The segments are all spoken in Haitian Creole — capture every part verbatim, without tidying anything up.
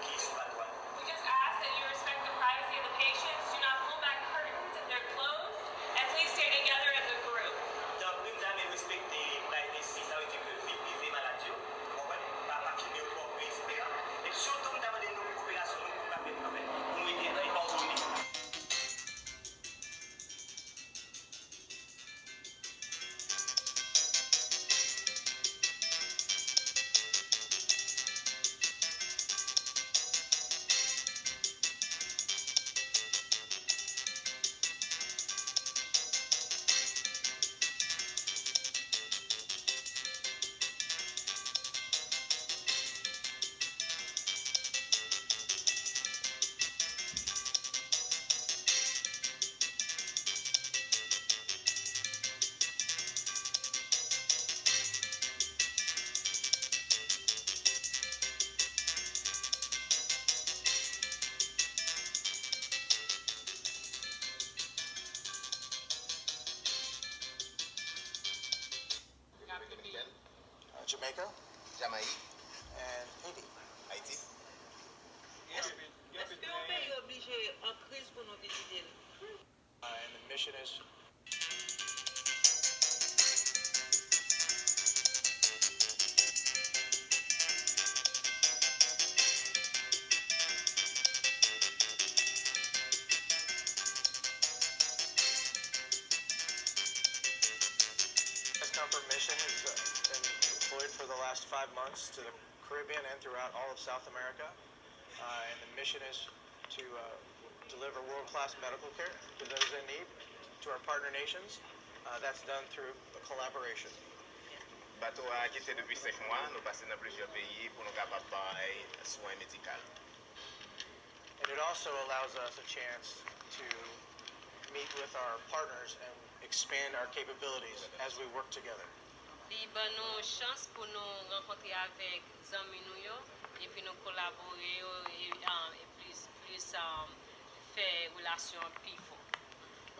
ki sou bato a. We just ask that you respect the privacy of the patients, do not pull back curtains if they're closed, and please stay together as a group. Tanpri, m ta renmen respekte privacy, sa vle di ke vi prive malad yo, ou konprann? Pa, pa filme yo twòp, etsetera. Epi sitou, m ta mande nou pou koperasyon nou, pou n pa fè, anfen, pou nou rete an otonomi. Jamaica, and Haiti. Ayiti. Èske yon peyi oblije an kriz pou nou vizite l? Uh, and the mission is This comfort mission has uh, been deployed for the last five months to the Caribbean and throughout all of South America. Uh, and the mission is to uh, deliver world class medical care to those in need to our partner nations. Uh, that's done through a collaboration. Bato a kite depi senk mwa, nou pase nan plizyè peyi pou nou kapab bay swen medikal. And it also allows us a chance to meet with our partners and expand our capabilities as we work together. Li ban nou chans pou nou rankontre avèk zanmi nou yo, epi nou kolabore yo, e, um, e plis, plis, um, fè relasyon an pi fò.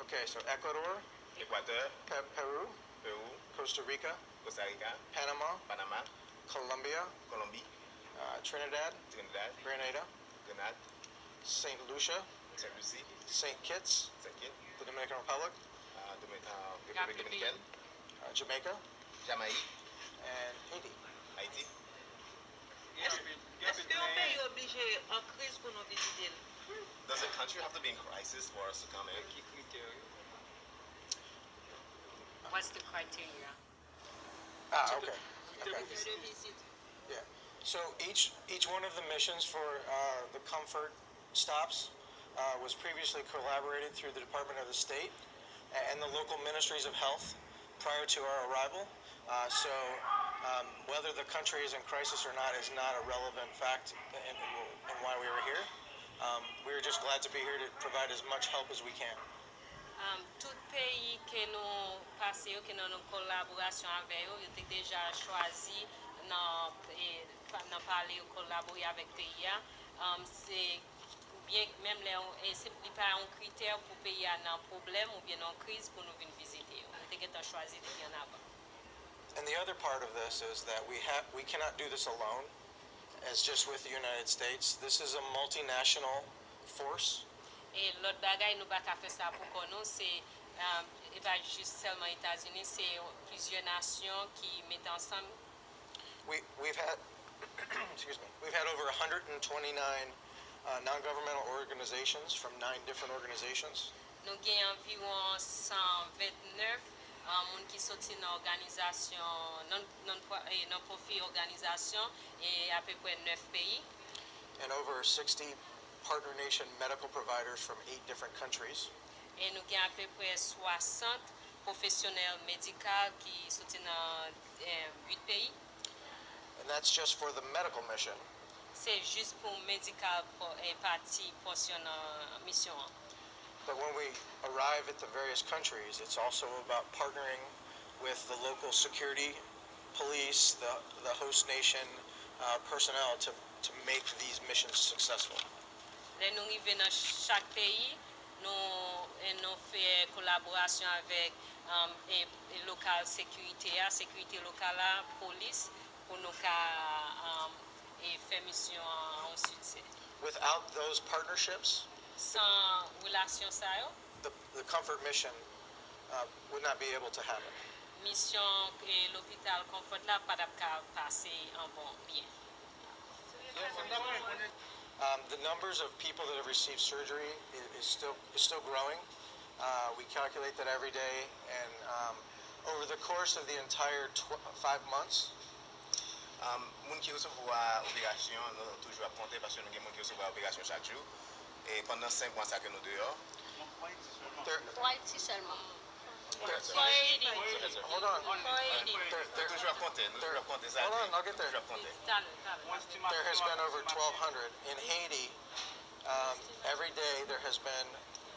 Okay, so Ecuador, Ekwatè, Pe- Peru, Pewou, Costa Rica, Kostarika, Panama, Panama, Colombia, Kolonbi, uh, Trinidad, Trinidad, Grenada, Grenad, Saint Lucia, Sent Lisi, Saint Kitts, Sent Kit, the Dominican Republic, uh, Domi- uh, Repiblik Dominikèn, uh, Jamaica, Jamayik, and Haiti. Ayiti. Èske yon peyi oblije an kriz pou nou vizite l? Does a country have to be in crisis for us to come in? Ki kritè yo? What's the criteria? Ah, okay. Kritè de vizit. So each each one of the missions for uh, the comfort stops uh, was previously collaborated through the Department of the State and the local ministries of health prior to our arrival. Uh, so um, whether the country is in crisis or not is not a relevant fact in, in, in why we were here. Um, we were just glad to be here to provide as much help as we can. Um, tout peyi ke nou pase yo, ke nou nan kolaborasyon avè yo, yo te deja chwazi nan, e, pa- nan pale yo kolabore avèk peyi a. Um, se byen menm lè e se li pa yon kritè pou peyi a nan pwoblèm oubyen nan kriz pou nou vin vizite yo. Nou te gentan chwazi depi annavan. And the other part of this is that we have we cannot do this alone, as just with the United States. This is a multinational force. E lòt bagay, nou pa ka fè sa pou kò nou, se um, e pa jis sèlman Etazini, se plizyè nasyon ki mete ansanm. We we've had excuse me, we've had over one hundred twenty-nine uh, non-governmental organizations from nine different organizations. Nou gen anviwon san vennèf uh, moun ki soti nan òganizasyon, non, non, e, non pwofi òganizasyon, e apeprè nèf peyi. And over sixty partner nation medical providers from eight different countries. E nou gen apeprè swasant pwofesyonèl medikal ki soti nan eh, uit peyi. And that's just for the medical mission. Se jis pou medikal pò- eh, pati pòsyon nan misyon an. But when we arrive at the various countries, it's also about partnering with the local security, police, the, the host nation uh, personnel to, to make these missions successful. Lè nou rive nan chak peyi, nou, e nou fè kolaborasyon avèk um, e, e lokal sekirite a, sekirite lokal la, polis, pou nou ka um, e fè misyon an yon siksè. Without those partnerships, San relasyon sa yo, the, the Comfort mission uh, would not be able to happen. Misyon e lopital Comfort la pa t ap ka pase an bon byen. Um, the numbers of people that have received surgery is, is still is still growing. Uh, we calculate that every day, and um, over the course of the entire tw- five months, Um, moun ki resevwa operasyon, nou toujou ap konte paske nou gen moun ki resevwa operasyon chak jou. E pandan senk mwa sa ke nou deyò, there, Twa Ayiti sèlman. there, Four eighty. hold on. Four eighty. There, nou there, toujou ap konte, nou toujou ap konte. hold on, I'll get there. Toujou ap konte. Talè, talè. There has been over twelve hundred in Haiti. Um, every day there has been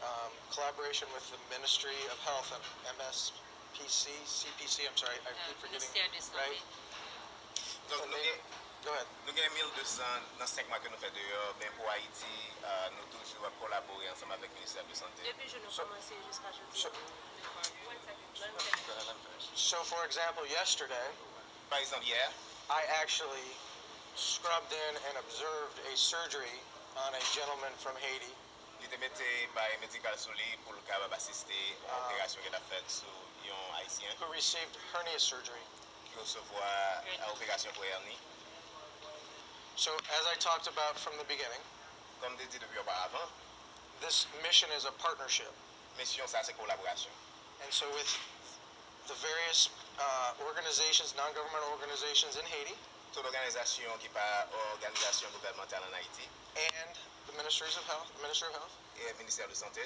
um, collaboration with the Ministry of Health and M S P C, C P C. I'm sorry, I keep forgetting. Ministère de Santé. Right? Donk nou gen, Go ahead. nou gen mil de san nan senk mwa ke nou fè deyò, men pou Ayiti, uh, nou toujou ap kolabore ansanm avèk Ministè de Sante. Depi jou nou kòmanse jiska jodi So, a. so for example, yesterday, Pa egzanp, yè, I actually scrubbed in and observed a surgery on a gentleman from Haiti. Li te mete bagay medikal sou li pou l kapab asiste yon operasyon ki t ap fèt sou yon Ayisyen Who received hernia surgery. Ki resevwa operasyon pou èni. So, as I talked about from the beginning, Kòm m te di depi oparavan, this mission is a partnership. Misyon sa se kolaborasyon. And so, with the various uh, organizations, non governmental organizations in Haiti, Tout òganizasyon ki pa òganizasyon gouvènmantal ann Ayiti and the Ministries of Health, Ministry of Health, e Ministè de Sante,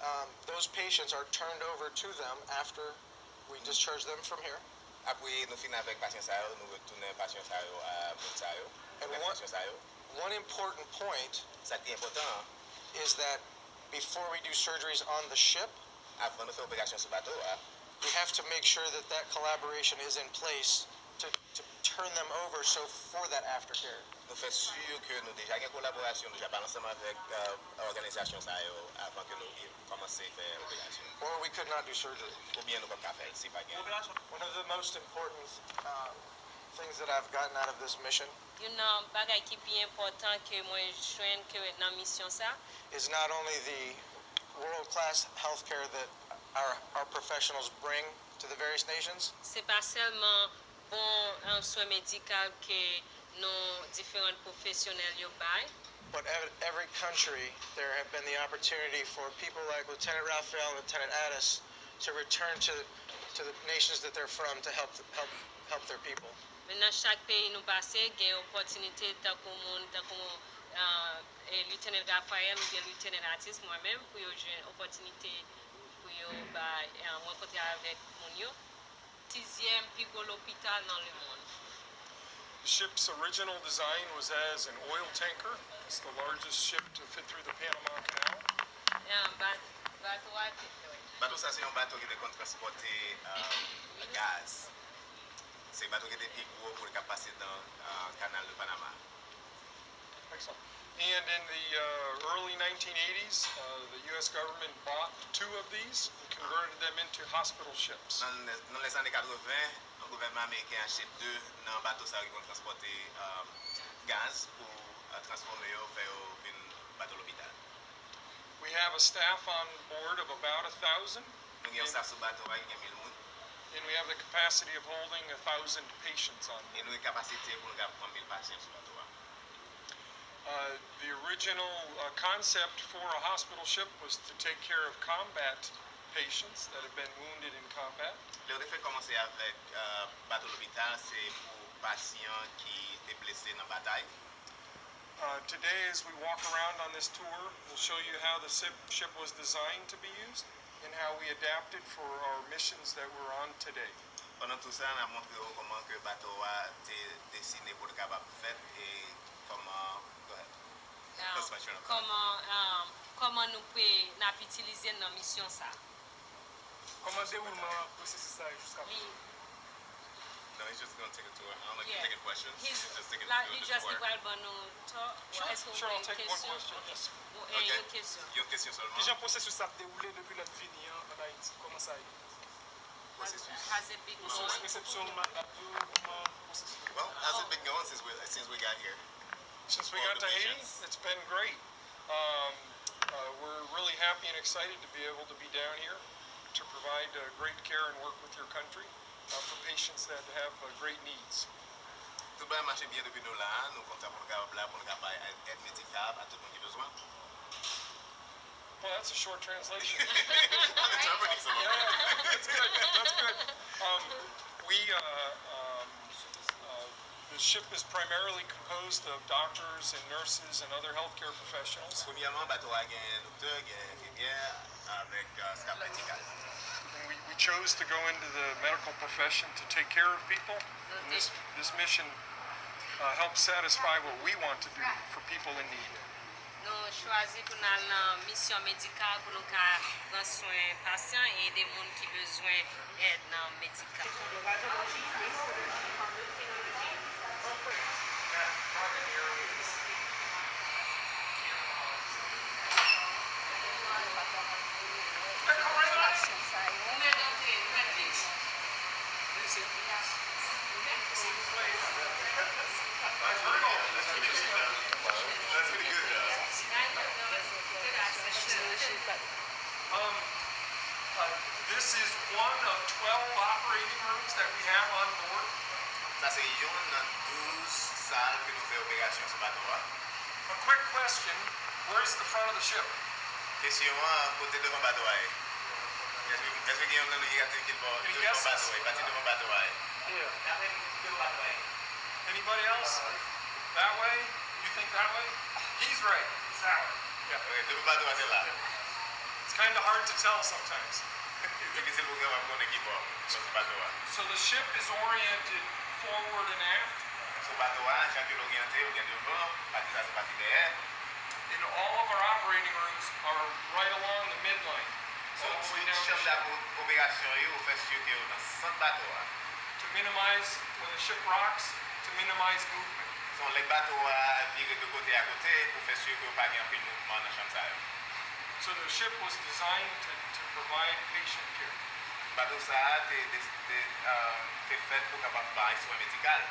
um, those patients are turned over to them after we discharge them from here. Apre nou fin avèk pasyan sa yo, nou retounen pasyan sa yo a moun sa yo. And Avèk one, pasyan sa yo. One important point Sa ki enpòtan an, is that before we do surgeries on the ship, avan nou fè operasyon sou bato a, we have to make sure that that collaboration is in place to, to turn them over so for that aftercare. Nou fè si ke nou deja gen kolaborasyon, nou deja pale ansanm avèk òganizasyon sa yo avan ke nou kòmanse fè operasyon. Or we could not do surgery. Oubyen nou p ap ka fè l si pa gen. One of the most important uh, things that I've gotten out of this mission Youn nan bagay ki pi enpòtan ke mwen jwenn ke nan misyon sa, is not only the world class healthcare that our, our professionals bring to the various nations, se pa sèlman bon um, swen medikal ke nou diferan pwofesyonèl yo bay, but ev- every country there have been the opportunity for people like Lieutenant Raphael and Lieutenant Addis to return to, to the nations that they're from to help, help, help their people. Men nan chak peyi nou pase, gen opòtinite tankou moun, tankou uh, e Lieutenant Raphael oubyen Lieutenant Addis, mwen menm, pou yo jwenn opòtinite pou yo bay um, rankontre avèk moun yo. Sizyèm pi gwo lopital nan lemonn. The ship's original design was as an oil tanker. It's the largest ship to fit through the Panama Canal. Um, ba- Bato a te fè. Bato sa se yon bato ki te konn transpòte uh, gaz. Se bato ki te pi gwo pou l ka pase nan uh, kanal de Panama. Excellent. And in the uh, early nineteen eighties, uh, the U S government bought two of these and converted them into hospital ships. Nan nan lèzane katreven, gouvènman ameriken achte de nan bato sa yo ki konn transpòte uh, gaz pou uh, transfòme yo, fè yo vin bato lopital. We have a staff on board of about a thousand, Nou gen yon staf sou bato a ki gen mil moun. And we have the capacity of holding a thousand patients on. E nou gen kapasite pou nou ka pran mil pasyan sou bato a. Uh, the original uh, concept for a hospital ship was to take care of combat patients that have been wounded in combat. Lè yo te fèk kòmanse avèk uh, bato lopital, se pou pasyan ki te blese nan batay. Uh, today, as we walk around on this tour, we'll show you how the ship, ship was designed to be used and how we adapted for our missions that we're on today. Pandan tou sa, n ap montre yo kòman ke bato a te desine pou l kapab fèt e kòman. Go ahead. That's my train of thought. Kòman um, kòman nou pe n ap itilize l nan misyon sa? Kòman dewoulman pwosesis sa ye jiska prezan? No, he's just gonna take a tour. I don't like Yeah. taking questions. He's- He's just taking La a li tour. Just li pral ban nou tan. Sure, Èske w sure, I'll gen take one kesyon? Question. Yes. Bon, Ok. e yon kesyon. Yon kesyon sèlman. Kijan pwosesis sa ap dewoule depi lè n vini an ann Ayiti? Kòman sa ye? Pwosesis. Has it been Pwosesis going? Resepsyon nan bato, kòman pwosesis? Well, how's it been going since we since we got here? Since we got to Haiti, it's been great. Um, uh, we're really happy and excited to be able to be down here to provide uh, great care and work with your country uh, for patients that have uh, great needs. Tout bagay mache byen depi nou la a. Nou kontan pou nou kapab la, pou nou kapab bay èd, èd medikal a tout moun ki bezwen. Well, that's a short translation. I'm interpreting some of it. Yeah, yeah, that's good. That's good. Um, we, uh, um, uh, the ship is primarily composed of doctors and nurses and other healthcare professionals. Premyèman, bato a gen doktè, gen enfimyè, avèk uh, staff medikal. And we, we chose to go into the medical profession to take care of people. And this, this mission uh, helps satisfy what we want to do for people in need. Nou chwazi pou n al nan misyon medikal pou nou ka pran swen pasyan e ede moun ki bezwen èd nan medikal. Um, uh, this is one of twelve operating rooms that we have on board. Sa se youn nan douz sal ke nou fè operasyon sou bato a. A quick question, where's the front of the ship? Kesyon an, kote devan bato a ye? Èske, èske gen youn nan nou ki ka di ki bò devan bato a ye, pati devan bato a ye? Anybody else? That way? You think that way? He's right. It's that way. Yeah. Ok, devan bato a se la. It's kind of hard to tell sometimes. Difisil pou kapab konnen ki bò sou bato a. So the ship is oriented forward and aft. So bato a, jan ke l oryante, ou gen devan, pati sa se pati dèyè. And all of our operating rooms are right along the midline. So tout chanm operasyon yo, ou fè si ke yo nan sant bato a. To minimize, when the ship rocks, to minimize movement. So lè bato a vire de kote a kote, pou fè si ke yo pa gen anpil mouvman nan chanm sa yo. So the ship was designed to, to provide patient care. Bato sa a te, te, te, uh, te fèt pou kapab bay swen medikal.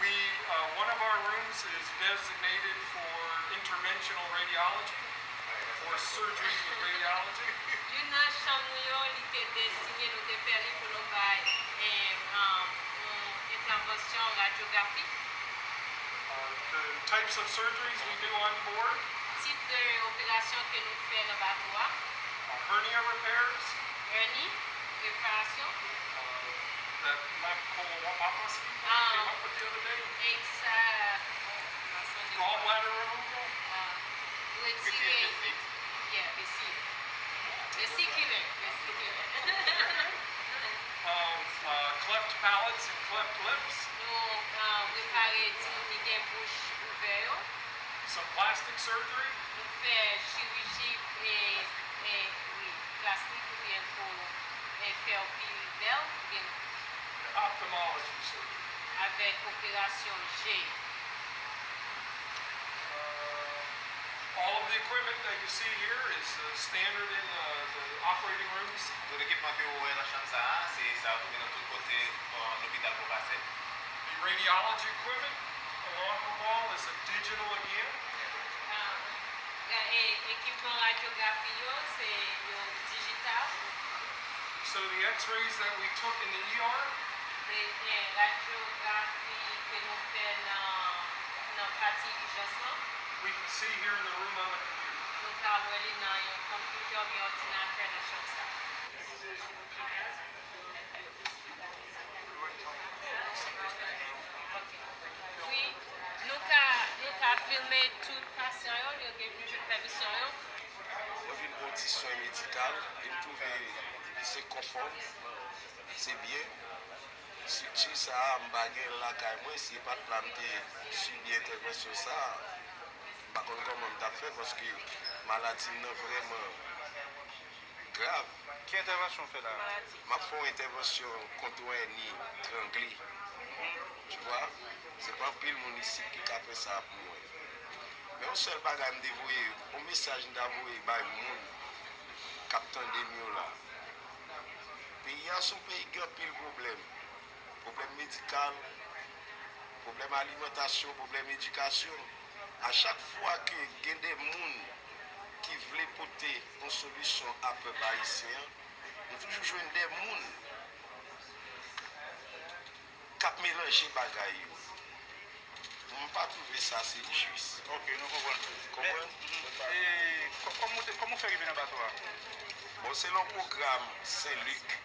We, uh, one of our rooms is designated for interventional radiology or surgeries with radiology. Youn nan chanm nou yo, li te destine, nou te fè li pou nou bay, eh, um, yon entèvansyon radyografik. Uh, the types of surgeries we do on board. Tip de operasyon ke nou fè nan bato a. Uh, hernia repairs. Hernie, reparasyon. Uh, that black coloboplasty that came up with the other day. Exact. Gallbladder removal. Retire vesi. Yeah, vesi. Vesi ki red, vesi ki red. Um, uh, cleft palates and cleft lips. Nou, uh, repare timoun ki gen bouch ouvè yo. Some plastic surgery. Nou fè chiriji, eh, eh, wi, plastik oubyen pou, eh, fè w pi bèl, oubyen ophthalmology surgery. Avèk operasyon je. Uh, all of the equipment that you see here is uh, standard in uh, the operating rooms. Tout ekipman ke w wè nan chanm sa a, se sa w twouve nan tout kote uh, lopital Port Pasay. The radiology equipment along the wall is a digital again. Ah, e, ekipman radyografi yo, se yo dijital. So the x-rays that we took in the E R, e, e, radyografi ke nou fè nan, nan pati ijans lan, we can see here in the room on the computer. Nou ka wè li nan yon konpitè oubyen òdinatè nan chanm sa. Wi, nou ka, nou ka filme tout pasyan yo, yo gen pou jwenn pèmisyon yo. Mwen vin pou yon ti swen medikal, e m twouve se konfò, se byen. Estrikti sa a, m pa gen l lakay mwen, si e pa t la m te sibi entèvansyon sa a, m pa konn kòman m t ap fè, paske maladi m nan vrèman grav. Ki entèvansyon w fè la a? M ap fè yon entèvansyon kont yon èni trangle. Tu vois? Se pa anpil moun isit ki ka fè sa pou mwen. Men yon sèl bagay m te voye, yon mesaj m ta voye bay moun k ap tande m yo la. Peyi a se yon peyi ki gen anpil pwoblèm. Pwoblèm medikal, Pwoblèm alimantasyon, pwoblèm edikasyon. A chak fwa ke gen de moun ki vle pote yon solisyon a pèp ayisyen an, nou toujou jwenn de moun k ap melanje bagay yo. M pa twouve sa se jis. Ok, nou konprann. Konprann? Men, e, kò-, kòman w te, kòman w fè rive nan bato a? Bon, selon pwogram Sen Lik,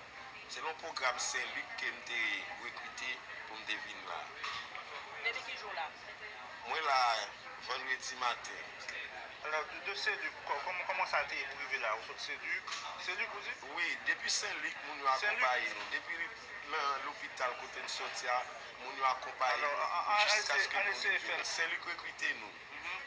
selon pwogram Sen Lik ke m te rekrite pou m te vin la. Depi ki jou w la? Mwen la vandredi maten. Alò, de, de Sen Lik, kò-, kòman, kòman sa te ye pou rive la? Ou sot Sen Lik? Sen Lik, ou di? Wi, depi Sen Lik, moun yo akonpaye nou. Depi nan lopital kote n soti a, moun yo akonpaye nou jiskaske nou rive. Sen Lik rekrite nou.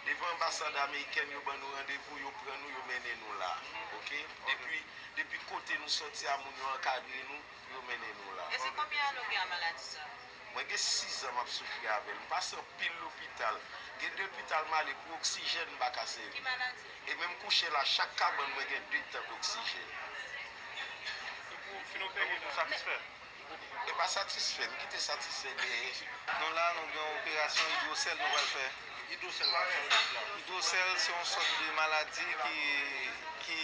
Devan anbasad amerikèn, yo ban nou randevou, yo pran nou, yo mennen nou la. Oke? Depi, depi kote nou soti a, moun yo ankadre nou, yo mennen nou la. E se konbyen ane w gen a maladi sa? Mwen gen sis an m ap soufri avè l. M pase anpil lopital. Gen de lopital m ale pou oksijèn m pa ka sèvi. Ki maladi? E menm kouche la, chak kabann mwen gen de tank oksijèn. Ou, ou fin opere nou satisfè? E pa satisfè, m kite satisfè dèyè. Nou la, nou gen yon operasyon idwosèl nou pral fè. Idwosèl, sa vle di la? Idwosèl, se yon sòt de maladi ki, ki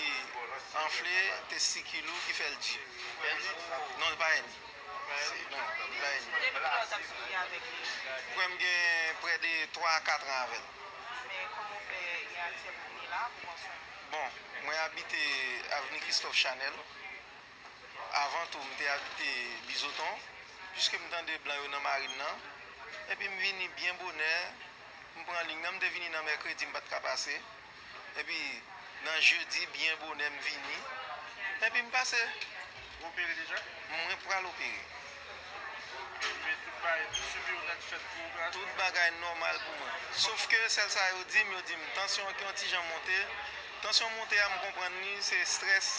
anfle testikil ou, ki fè l di. Fè l di? Non, li pa èni. Non, li pa èni. Depi kilè w t ap soufri avèk li? Kwè m gen prè de twa a kat an avè l. Men kòman w fè y atire pou vini la, pou pran swen? Bon, mwen abite Avni Christophe Chanel. Avan tou, m te abite Bizoton, piske m tande blan yo nan marin nan. Epi m vini byen bonè, m pran liy nan, m te vini nan mèkredi, m pa t ka pase. Epi nan jedi, byen bonè, m vini. Epi m pase. Ou opere deja? Mwen pral opere. Men tout bagay, tout suivi w nèt fèt pou operasyon? Tout bagay nòmal pou mwen. Sof ke sèl sa yo di m, yo di m tansyon an ki yon ti jan monte. Tansyon monte a, m konprann li, se estrès.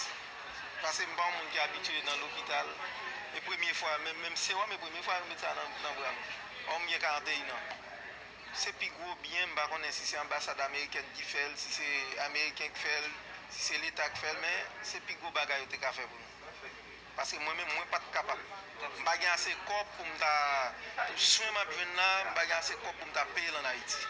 Paske m pa yon moun ki abitye nan lopital. E premye fwa, menm, menm sewòm, e premye fwa yo met sa nan, nan bra m. Ò, m gen karanteyin an. Se pi gwo byen, m pa konnen si se anbasad amerikèn ki fè l, si se ameriken ki fè l, si se leta ki fè l, men se pi gwo bagay yo te ka fè pou nou. Paske mwen menm, mwen pa t kapab. M pa gen ase kòb pou m ta, pou swen m ap jwenn la, m pa gen ase kòb pou m ta peye l ann Ayiti.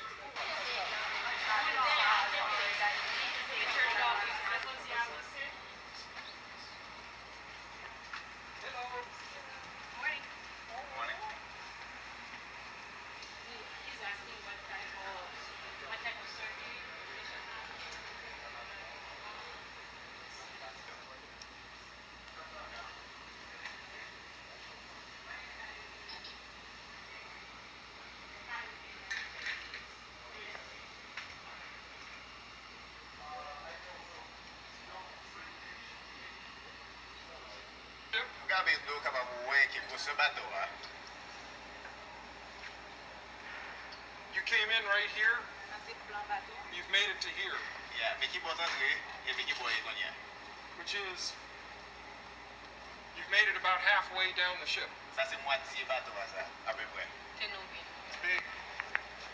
Pou gade dlo kapab wè ki gwosè bato a. You came in right here. Sa se plan bato. You've made it to here. Yeah, men ki bò t antre, epi ki bò ye kounye a? Which is, you've made it about halfway down the ship. Sa se mwatye bato a sa, apeprè. Ke nou vin. It's big.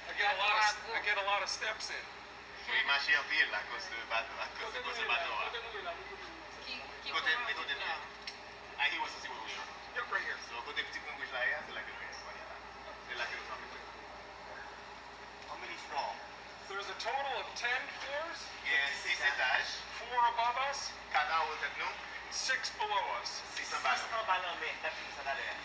I get a lot of, I get a lot of steps in. Wi, mache anpil akoz de bato, akoz de gwosè bato a. Ki, ki kote, kote nou ye? Ah, he wants to see where we are. Yep, right here. So, kote ti pon bouj la ye a, se la ke nou ye kounye a la. Se la ke nou kanpe. How many floors? There's a total of ten floors. Gen sis etaj. Four above us. Kat anwo tèt nou. Six below us. Sis anba nou. Sis anba lanmè, n ap vin sa talè a.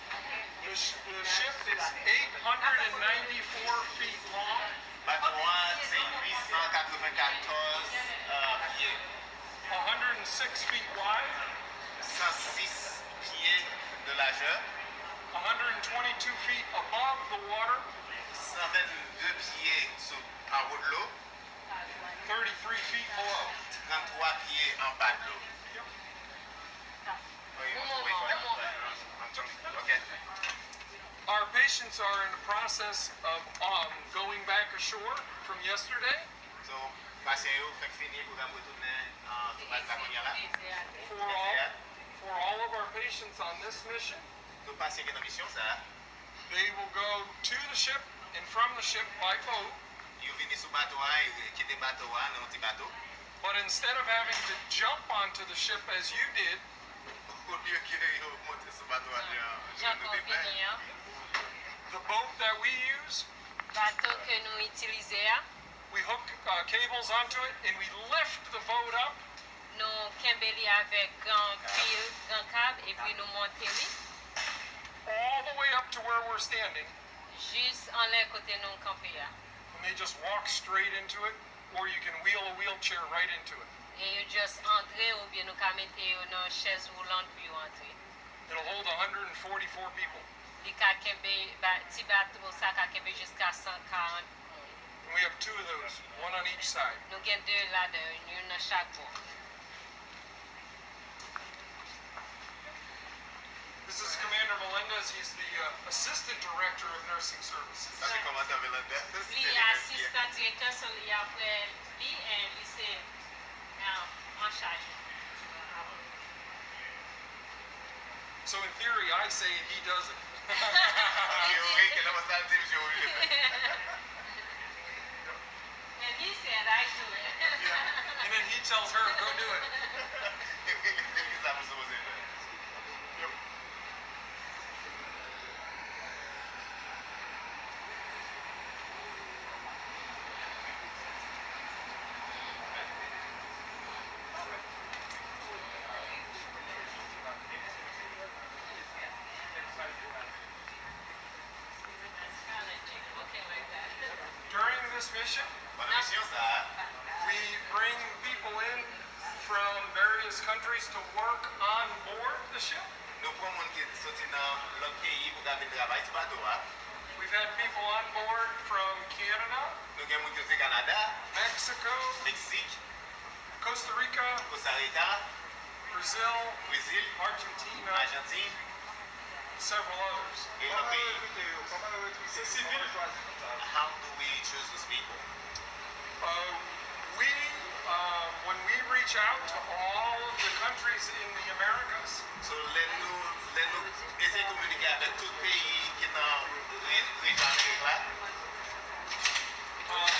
The sh-, the ship is eight hundred and ninety-four feet long. Bato a se uit san katrevenkatòz, euh, pye. One hundred six feet wide. San sis pye de lajè. One hundred twenty-two feet above the water. San vennde pye sou, anwo dlo. Thirty-three feet below. Tranntwa pye anba dlo. Wi, mwen twouve fò. Ok. Our patients are in the process of, um, going back ashore from yesterday. So, pasyan yo fèk fini pou yo retounen, uh, sou baz la kounye a la. For all, for all of our patients on this mission, tout pasyan ki nan misyon sa a, they will go to the ship and from the ship by boat. Yo vini sou bato a e kite bato a nan yon ti bato. But instead of having to jump onto the ship as you did, olye ke yo monte sou bato a jan, jan nou te fè, The boat that we use, Bato ke nou itilize a, we hook uh, cables onto it and we lift the boat up nou kenbe li avèk gran pil, gran kab, epi nou monte li all the way up to where we're standing. Jis anlè kote nou kanpe a. And they just walk straight into it, or you can wheel a wheelchair right into it. E yo just antre, oubyen nou ka mete yo nan chèz woulant pou yo antre. It'll hold one hundred forty-four people. Li ka kenbe ba, ti bato sa ka kenbe jiska san karant moun. And we have two of those, one on each side. Nou gen de ladan yo, youn nan chak bò. This is Commander Melendez. He's the uh, Assistant Director of Nursing Services. Sa se kòmandan Melendez. Li asistan direktè, so li apre li, and li se, um, an chaj. So in theory, I say it, he does it. Teori, ke nan sa l di, misye oblije fè. And he said, "I do it." Yeah. And then he tells her, "Go do it." Epi li di l ki sa pou sipoze fè. Yep. During this mission, Pandan misyon sa a, we bring people in from various countries to work on board the ship. Nou pran moun ki soti nan lòt peyi pou ka vin travay sou bato a. We've had people on board from Canada, Nou gen moun ki soti Kanada, Mexico, Meksik, Costa Rica, Kosta Rika, Brazil, Brezil, Argentina, Ajantin, several others. E lòt peyi. Se sivil. How do we choose those people? Uh, we, uh, when we reach out to all of the countries in the Americas, So, lè nou, lè nou eseye kominike avèk tout peyi ki nan re-, rejyon Amerik la, uh,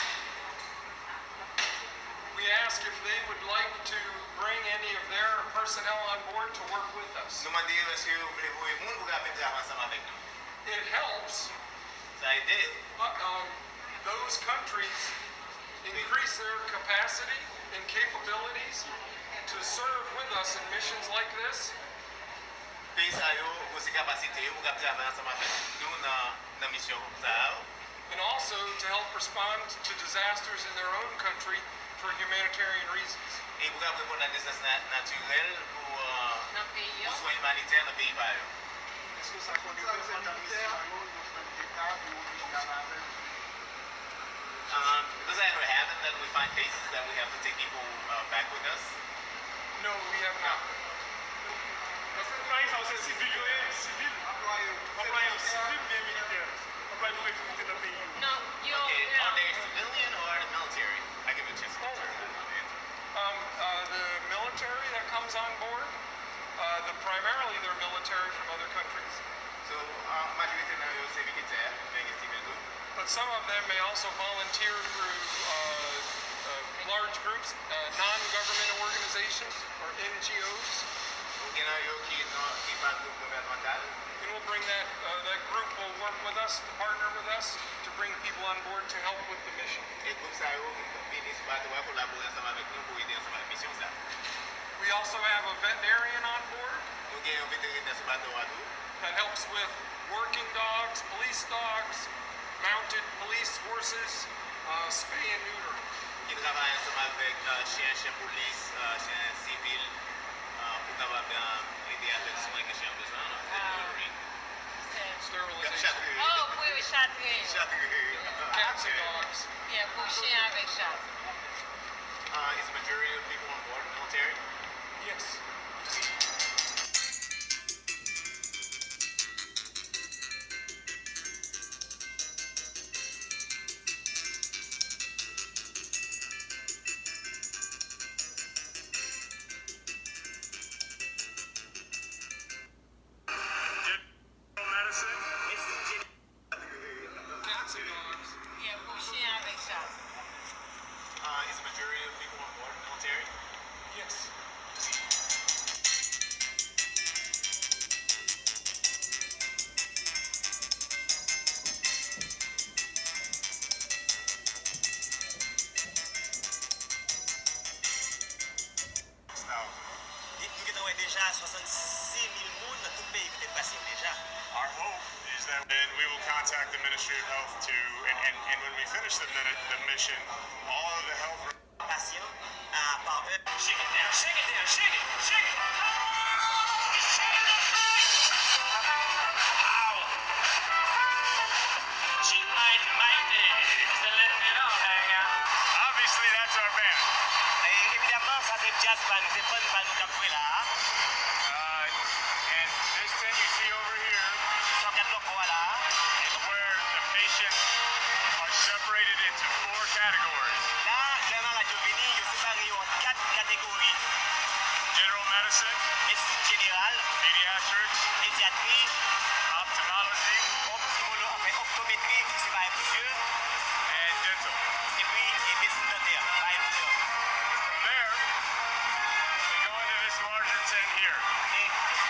we ask if they would like to bring any of their personnel on board to work with us. Nou mande yo èske yo vle voye moun pou ka vin travay ansanm avèk nou. It helps. Sa ede. Uh, um, those countries increase their capacity and capabilities to serve with us in missions like this. Peyi sa yo osi kapasite yo pou ka travay ansanm avèk nou nan, nan misyon sa yo. And also to help respond to disasters in their own country for humanitarian reasons. E pou ka reponn a dezas na-, natirèl pou, euh, pou swen imanitè nan peyi pa yo. Èske sa konekte pandan misyon yo, yo jwenn de ka pou yo vini avè yo? Um, does that ever happen that we find cases that we have to take people, uh, back with us? No, we have not. Paske anplwaye sa yo se sivil yo ye, sivil. Anplwaye yo sivil oubyen militè? Anplwaye nou rekirite nan peyi yo. Non, yo, Okay, are they civilian or are they military? I give a chance to answer that. Um, uh, the military that comes on board, uh, the, primarily they're military from other countries. So, uh, majorite nan yo se militè, men gen sivil tou. But some of them may also volunteer through, uh, uh, large groups, uh, non-government organizations or N G Os. Ou gen nan yo ki nan, ki pa gwoup gouvènmantal. And we'll bring that, uh, that group will work with us, to partner with us, to bring people on board to help with the mission. E gwoup sa yo vini sou bato a kolabore ansanm avèk nou pou ede ansanm avèk misyon sa. We also have a veterinarian on board. Nou gen yon veterinè sou bato a tou. That helps with working dogs, police dogs, mounted police horses, uh, spay and neutering. Ki travay ansanm avèk, uh, chen, chen polis, uh, chen sivil, uh, pou kapab, uh, ede avèk swen ke chen an bezwen an, neutering. Sterilization. Chatre. Oh, pou yo chatre yo. Chatre. Cats and dogs. Yeah, pou chen avèk chat. Uh, is the majority of people on board military? Yes. General medicine. Cats and dogs. Yeah, pou chen avèk chat. Uh, is the majority of people on board military? Yes. Ministry of Health to, and, and, and when we finish the minute, the mission, all of the health pasyan, ah, pa è. Shake it down, shake it down, shake it, shake it. Ow. She might, might, eh, still let it on, hang out. Obviously, that's our band. Eh, evidamman, sa se jazz pa nou, se bann pa nou k ap jwe la a. Uh, and this tent you see over here Sa w gad lòkò a la a. is where the patients are separated into four categories. La, lè malad yo vini, yo separe yo an kat kategori. General medicine, Medsin jeneral, pediatrics, pedyatri, ophthalmology, optimolo-, anfen, optometri, ki se bagay pou zye, and dental. Epi, e medsin dantè, bagay pou dan. From there, they go into this larger tent here. E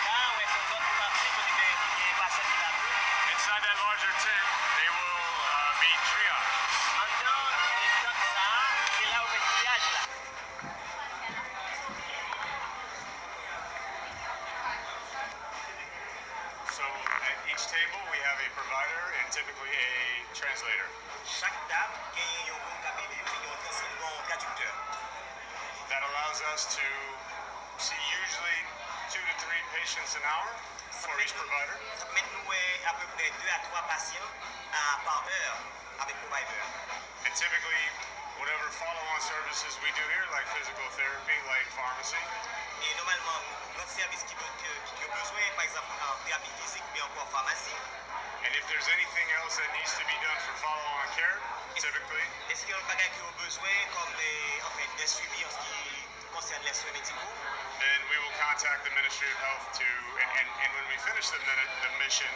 la, w wè se yon lòt pati kote gen, gen pasyan ki la tou. Inside that larger tent, they will, uh, be triaged. Anndan e tant sa a, se la yo fè triyaj la. So at each table, we have a provider and typically a translator. Chak tab genyen yon moun k ap ede yo, yon transla-, yon tradiktè. That allows us to see usually two to three patients an hour for each provider. Sa pèmèt nou wè apeprè de a twa pasyan a, pa è avèk provider a. And typically, whatever follow-on services we do here, like physical therapy, like pharmacy, E nòmalman, lòt sèvis ki, ki, ki yo bezwen, pa egzanp, ah, terapi fizik oubyen ankò famasi. And if there's anything else that needs to be done for follow-on care, typically, E si gen lòt bagay ke yo bezwen, kòm, eh, anfen, de swivi an se ki konsène les soins médicaux. Then we will contact the Ministry of Health to, and, and, and when we finish the, minute, the mission,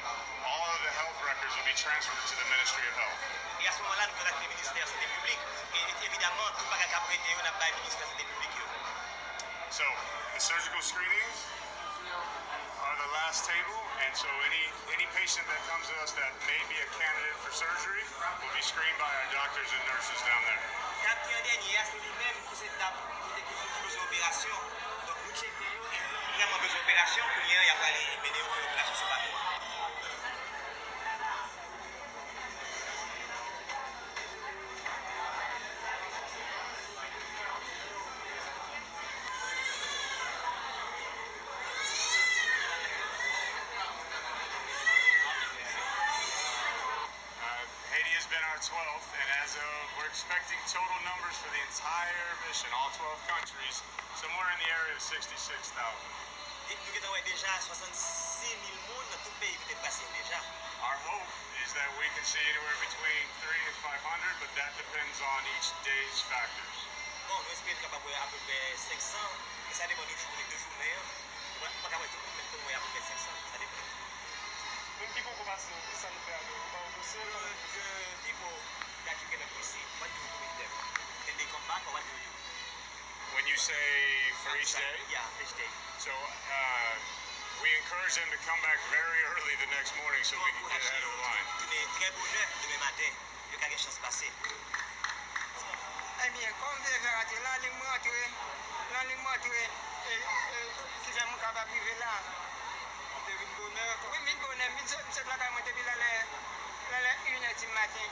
all of the health records will be transferred to the Ministry of Health. E a se moman la, nou kontakte Ministè Sante Piblik. E, e evidamman, tout bagay k ap rete yo, n ap bay Ministè Sante Piblik yo. So, the surgical screenings are the last table, and so any, any patient that comes to us that may be a candidate for surgery will be screened by our doctors and nurses down there. Tab ki an dènye a, se li menm ki se tab kote ki moun ki bezwen operasyon. Donk, nou tcheke yo, e moun ki vrèman bezwen operasyon, kounye a, y ap prale mennen yo fè operasyon sou bato a. Uh, Haiti has been our twelfth, and as of, we're expecting total numbers for the entire mission, all twelve countries, somewhere in the area of sixty-six thousand. Nou gentan wè deja swasannsis mil moun nan tout peyi ki te pase yo deja. Our hope is that we can see anywhere between three and five hundred, but that depends on each day's factors. Bon, nou espere nou kapab wè apeprè senk san, men sa depann de jounen, de jounen an. Ou pa, ou pa ka wè tout moun, men nou konn wè apeprè senk san, sa depann. Moun ki poko pase, kisa nou fè avè yo? Nou ba yo dosye? The, the people that you cannot receive, what do you do with them? Can they come back or what do you do? When you say for each day? Yeah, each day. So, uh, we encourage them to come back very early the next morning so we can get ahead of the line. Tounen trè bonè demen maten, yo ka gen chans pase. Ebyen, kòm veve a rantre, lanliy mwen rantre, lanliy mwen rantre, e, e, ki fè mwen kapab rive la. Mwen te vin bonè. Wi, m vin bonè. M vin sot, m sot lakay mwen depi lè, lè, lè, lè inè di maten.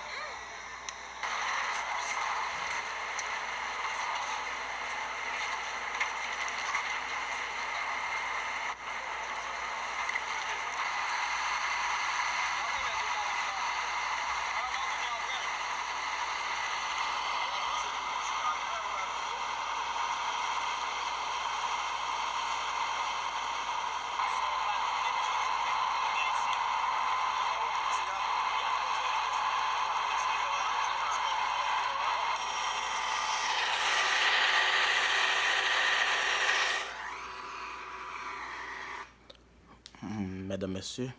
Medam, mesye,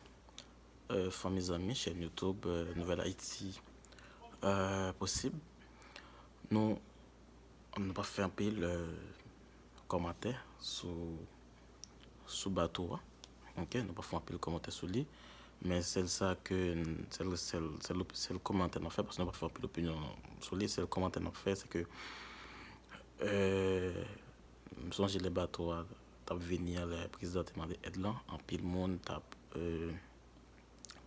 euh, fanmi, zanmi, chèn YouTube, euh, Nouvèl Ayiti, euh, posib. Nou, nou pa fè anpil, euh, kòmantè sou, sou bato a. Ok, nou pa fè anpil kòmantè sou li. Men sèl sa ke, sèl, sèl, sèl, sèl kòmantè n ap fè, paske nou pa fè anpil opinyon sou li, sèl kòmantè n ap fè, se ke, euh, m sonje lè bato a t ap vini an, lè prezidan te mande èd lan, anpil moun t ap, euh,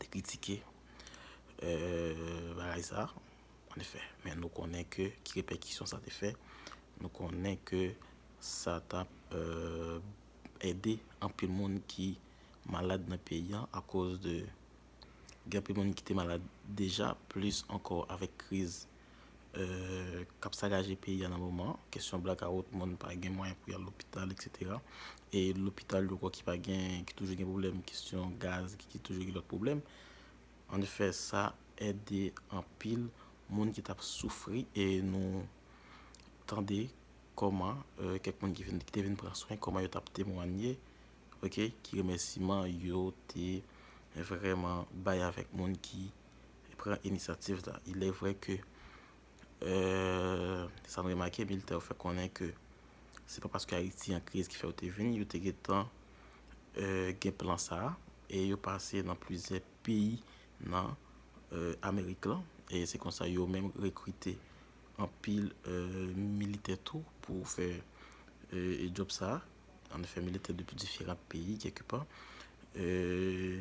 te kritike, euh, bagay sa, an efè. Men nou konnen ke ki repèkisyon sa te fè. Nou konnen ke sa t ap euh, ede anpil moun ki malad nan peyi an akoz de gen anpil moun ki te malad deja, plis ankò avèk kriz euh, k ap sakaje peyi a nan moman an. Kesyon blakawout, moun pa gen mwayen pou y al lopital, et cetera. E lopital yo ankò ki pa gen, ki toujou gen pwoblèm, kesyon gaz, ki, ki toujou gen lòt pwoblèm. An efè, sa ede anpil moun ki t ap soufri e nou tande kòman euh, kèk moun ki, vin, ki te vin pran swen, kòman yo t ap temwanye, ok, ki remèsiman yo te vrèman bay avèk moun ki pran inisyativ la. Il est vrai que euh, sa nou remake, militè yo fè konnen ke se pa paske Ayiti an kriz ki fè yo te vini, yo te gentan euh, gen plan sa a, e yo pase nan plizyè peyi nan euh, Amerik lan, e se konsa yo menm rekrite anpil euh, militè tou pou fè euh, djòb sa a. An efè, militè de diferan peyi, kèlkepa. Euh,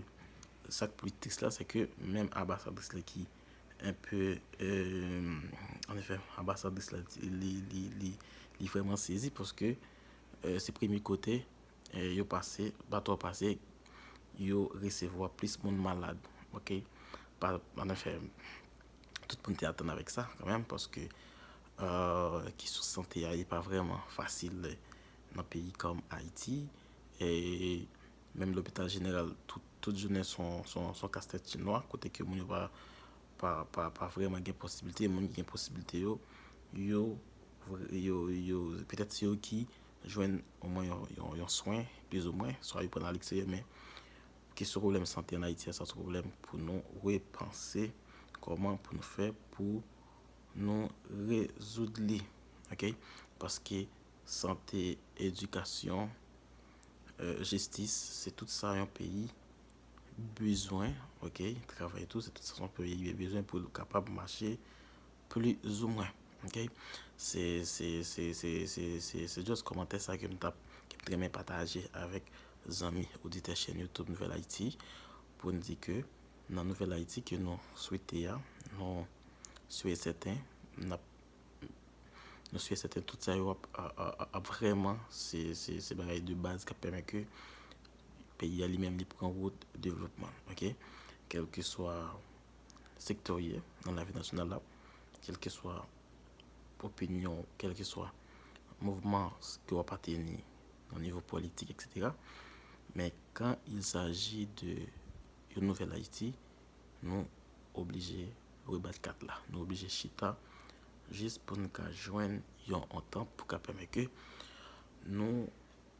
sa k pli tris la, se ke menm anbasadris la ki enpe, euh, an efè, anbasadris la, li, li, li, li vrèman sezi paske euh, se premye kote euh, yo pase, bato a pase, yo resevwa plis moun malad. Ok? Pa, an efè, tout moun te atann avèk sa kanmenm, paske euh, kesyon sante a, li pa vrèman fasil nan peyi kòm Ayiti. E menm lopital jeneral, tout, tout jounen se yon, se yon, se yon kastèt chinwa, kote ke moun yo pa, pa, pa, pa vrèman gen posiblite. Moun ki gen posiblite yo, yo, yo, yo petèt se yo ki jwenn omwen yon, yon, yon swen, plizoumwen, swa yo pran al eksteryè, men kesyon pwoblèm sante an Ayiti a, sa se yon pwoblèm pou nou repanse kòman pou nou fè pou nou rezoud li, ok? Paske sante, edikasyon, euh, jistis, se tout sa yon peyi bezwen, ok? Travay tou, se tout sa yon peyi bezwen pou l kapab mache plizoumwen, ok? Se, se, se, se, se, se, se just kòmantè sa ke m t ap, ke m t renmen pataje avèk zanmi oditè chèn YouTube Nouvèl Ayiti, pou n di ke nan Nouvèl Ayiti ke nou swete a, nou si e sèten, n ap, nou si e sèten tout sa yo ap, a, a, a, ap vrèman, se, se, se bagay de baz k ap pèmèt ke peyi a li menm li pran wout devlopman, ok? Kèlkeswa sektè w ye nan lavi nasyonal la, kèlkeswa opinyon, kèlkeswa mouvman ke w apateni nan nivo politik, et cetera. Men quand il s'agit de yon nouvèl Ayiti, nou oblije rebat kat la. Nou oblije chita jis pou n ka jwenn yon antant pou ka pèmèt ke nou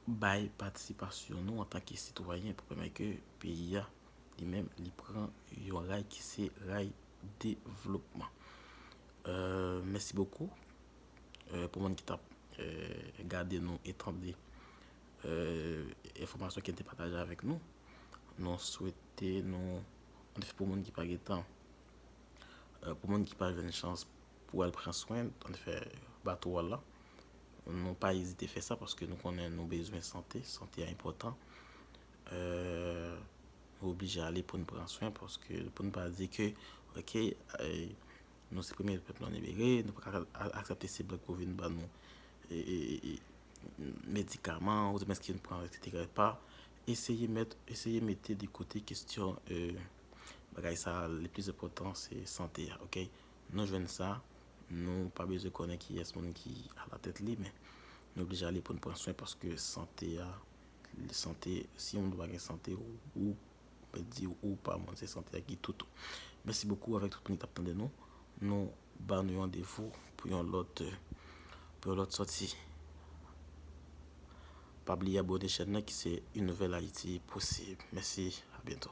bay patisipasyon nou antanke sitwayen pou pèmèt ke peyi a li menm li pran yon ray ki se ray devlopman. Euh, mèsi bokou euh, pou moun ki t ap euh, gade nou e tande euh, enfòmasyon ki te pataje avèk nou. Nou swete nou, anfen, pou moun ki pa gentan, euh, pou moun ki pa jwenn chans pou al pran swen, anfen, bato a la, nou pa ezite fè sa paske nou konnen nou bezwen sante, sante a enpòtan. Euh, nou oblije ale pou n pran swen paske pou n pa di ke, ok, euh, nou se premye pèp nwa libere, nou pa ka a- aksepte se blan pou vin ban nou e, e, e, e, medikaman, ou menm ki pran, et cetera. Pa eseye met, eseye mete de kote kesyon euh, bagay sa, le plis enpòtan se sante a, ok? Nou jwenn sa, nou pa bezwen konnen kiyès moun ki alatèt li, men nou oblije ale pou n pran swen paske sante a, sante, si yon moun pa gen sante, ou, ou mèt di ou pa moun, se sante a ki tout ou. Mèsi bokou avèk tout moun ki t ap tande nou. Nou ba nou yon randevou pou yon lòt, pou yon lòt sòti. Pa bliye abòne chèn nan ki se Une Nouvelle Haïti Possible. Mèsi, a byento.